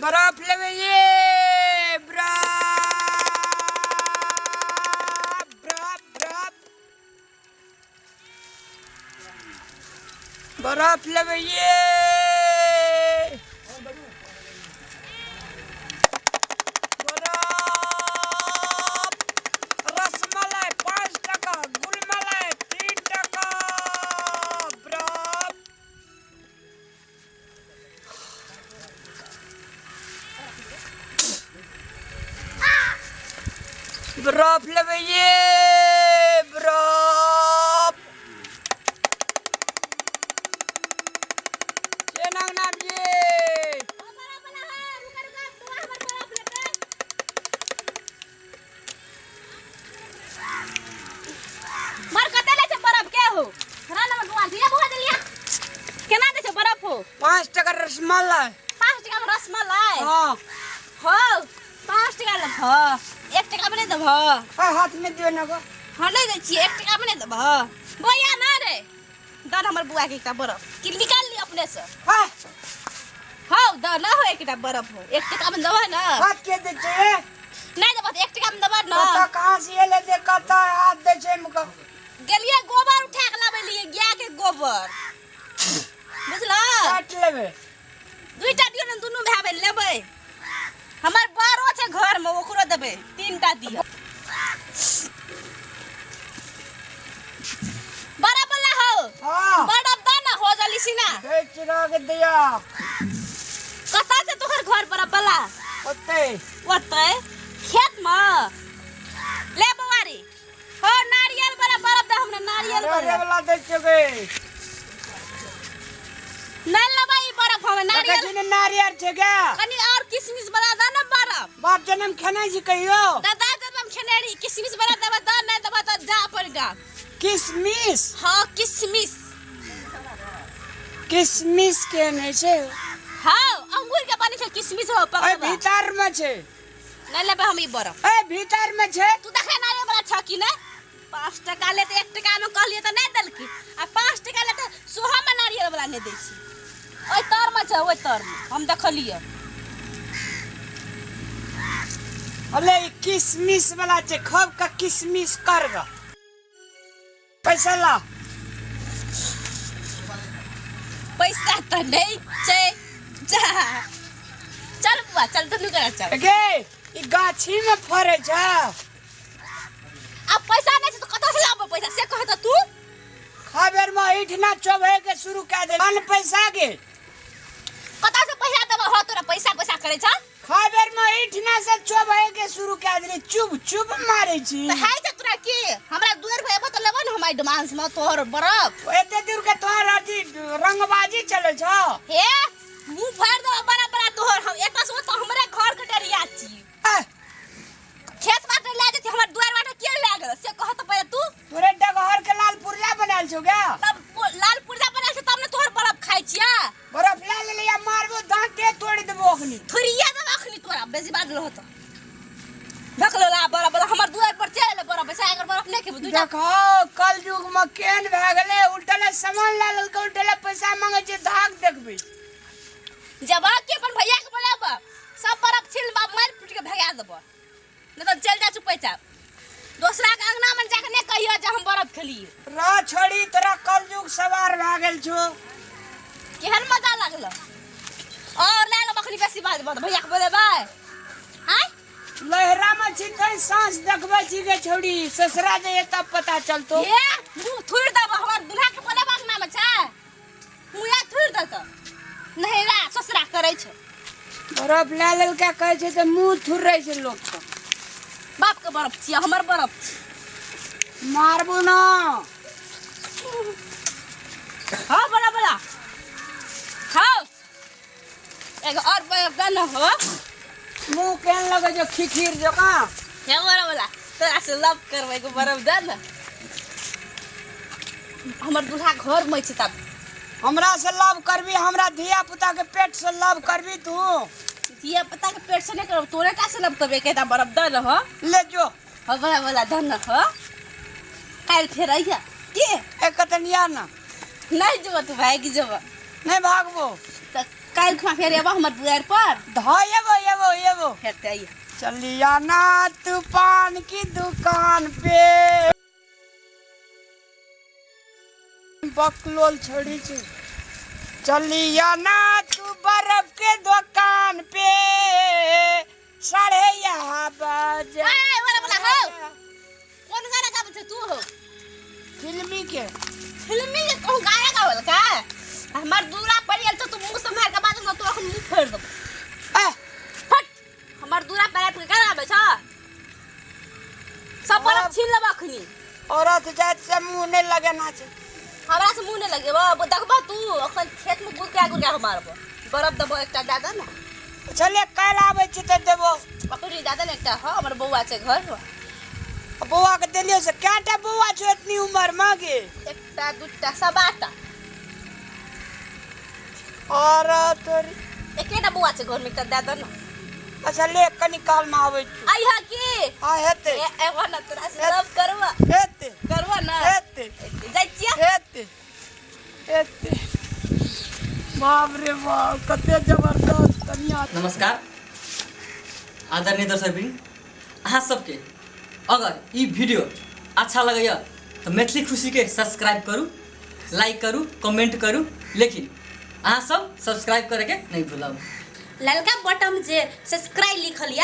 बरफ लेबै ये बरफ बरफ बरफ बरफ लेबै ये बरफ रसमलाई 5 टका गुलमलाई 3 टका बरफ बरफ लेबै ये बरफ केना नाम ये मर कते लै छै बरफ के हो हरा नंबर बुआ दिया बुआ दिया केना दै छै बरफ हो 5 टका रसमलाई 5 टका में रसमलाई हाँ हो 5 टका लेब 1 टका में नहीं देब हाँ हाथ में दियो ना गो हाँ नहीं दै छियै 1 टका में नहीं देब बोया ना रे दर हमर बुआ के एकटा बरफ कि निकाल ली अपने से हाँ हौ द ना हो एकटा बरफ हो 1 टका में देबह ना हाथ के दे छै नहीं देबह तऽ 1 टका में देबह ना कतऽ कहाँ से एले दे कतऽ हाथ दे छै मुका गेलियै गोबर उठा के लाबै लिए गाय के गोबर बुझल काट लेबै दुईटा दियौ ने दुनू भाय बहिन लेबै हमर बड़ो छै घरमे ओकरो देबै तीनटा दियौ बड़ा बला हो हाँ बड़ा दाना हो जली सिना हे चिराग दिया कतऽ छै तोहर घर बड़ा बला ओते ओतै खेतमे ले बौआरी हो नारियल बड़ा बरफ दे हमरा नारियल अरे बड़ा वाला दै छियै गे नहीं लेबै ई बरफ हमे देखै नारियल छी ने नारियल छै गे कनी और किशमिश बला दे ने बरफ बाप जनम खेने छी कहियो दादा जब हम खेने रही किशमिश बला देबै दे नहीं देबै तऽ जा अपन गाम किशमिश हाँ किशमिश किशमिश के नहि छै हाँ अंगूर के बनै छै किशमिश हो ओहि पकड़बा भीतर मे छै नहीं लेबै हम ई बरफ ए भीतर मे छै तू देखै नारियल बला छ कि नहीं 5 टका ले तऽ 1 टका मे कहलियै तऽ नहि देलकी आ 5 टका ले तऽ सोहा मे नारियल बला नहि दै छै ओहि तर मे छै ओहि तर मे हम देखलियै अले ई किशमिश वाला छै खब का किशमिश कर ग पैसा ला पैसा तऽ नहि छै जा चल बुआ चल दुनू गोरा चल गे ई गाछी में फड़े छै आब पैसा नहि छै तऽ कतऽ से लाबबै पैसा से कह तऽ तू खबेर में ईठना चोभे के शुरू कए दे अन पैसा गे कतऽ से पैसा देबऽ हो तोरा पैसा पैसा करै छ खबेर में ईठना से चोभे के शुरू कए देली चुप चुप मारे छी तऽ है छै तोरा की हमरा दुआरि पर एबो तऽ लेबो ने हम एडवांस में तोहर बरफ एते दूर के तोहर अथी रंगबाजी चलै छौ हे मुंह भरि देबो बड़ा बड़ा तोहर हम एतऽ से ओतऽ हमरे घर के डरिया छी आह, खेत बाटे लए जेतै हमर दुआरि बाटे के लए गेल से कह तऽ पहिले तू तोरे डगहर के लाल पुरजा बनायल छौ गे तब लाल पुर्जा बनायल छै तब ने तोहर बरफ खाइ छियै बरफ लए लेले या मारबो दांते तोड़ि देबो अखनी थुरिया देब अखनी तोरा बेसी बात रहत ढकलो ला बरफ बला हमर दुआरि पर चलि एलै बरफ बेसा अगर बरफ नहि खेबो दूटा देखो कल युग में केहन भए गेलै उल्टले सामान लए लेलकै उल्टले पैसा मांगे छै धाक देखबै जब के अपन भैया के बोलाब सब बरफ छीन बाप मारि पीट के भगा देब नहीं तो चलि जा चुपै चाप दोसरा के अंगना में जाके नहीं कहियो जे हम बरफ खेलिए रह छोड़ी तोरा कल युग सवार भए गेल छौ केहन मजा लागल और ले लो अखनी बेसी बात बात भैया के बोलेबै आय लहरा में छी तै सांस देखबै छी गे छौड़ी ससुरा जइए तब पता चलतो हे मुंह थुरि देब हमर दुल्हा के बोलेब अंगना में छै मुँह थुरि देत नहिरा ससुरा करै छै बरफ लए लेलकै कहै छै तऽ मुँह थुर्रै छै लोक सब बाप के बरफ छियै हमर बरफ छी मारबो ना हाँ बड़ा बड़ा खाओ एगो और बरफ दे न हो मुँह केहन लगै छै खिखीर जकाँ हे बड़ा बड़ा तोरा से लव करबै एगो बरफ दे न हमर दूल्हा घर में छै तब हमरा से लव करबी हमरा धिया पुता के पेट से लव करबी तू धिया पुता के पेट से नहीं करब तोरे का से लव करबे के बरफ दे न हो ले जो हो बड़ा बड़ा धन हो काल्हि फेर अइहा के एक कतनिया ना नहीं जेबो तू भागि जेबो नहीं भागबो तऽ काल्हि खुमा फेर एबो हमर दुआरि पर। हाँ, एबो एबो एबो। फेर ते अइहे। चलिया ना तू पान की दुकान पे। बकलोल छोड़ी छी। चलिया ना तू बर्फ के दुकान पे, 11:30 बजे। ए, वाला वाला हो। कोन गाना गाबै छै तू हो? फिल्मी के। फिल्मी के कहूँ गाना गावल का? हमर दूरा पर आयल छ, तू मुंह से मार के बाद न तू अखन मुंह फोड़ देबो। ए, फट, हमर दूरा पर आबि के गाना गाबै छ? सब बरफ छीन लेबो अखनी। औरत जात से मुंह नहीं लगेना छै। हमरा से मुंह नहीं लगेबो, अब देखबो तू अखन खेत में गुड़का गुड़का के मारबो। बरफ देबो एकटा दादा ने। चले काल्हि आबै छी तऽ देबो। पकड़ी दादा ने एकटा। हाँ, हमर बौआ छै घर में। बौआ के देलियो से कएटा बौआ छौ इतनी उम्र में गे? एकटा दूटा सबाटा। और तोरी एकेटा बौआ छै घर में, एकटा दादा ने। अच्छा ले, कनी काल में आबै छी। अइहा की? हाँ, हेतै। एगो ना तोरा से लव करबा। हेतै। करबा ना? हेतै। जाइ छियै। हेतै हेतै। बाप रे बाप, कते जबरदस्त कनिया। नमस्कार आदरणीय दर्शकवृंद, अहाँ सबके अगर ई वीडियो अच्छा लगैया तो मैथिली खुशी के सब्सक्राइब करू, लाइक करू, कमेंट करू, लेकिन अहाँ सब सब्सक्राइब करके नहीं भूलब। ललका बटन जे सब्सक्राइब लिखल या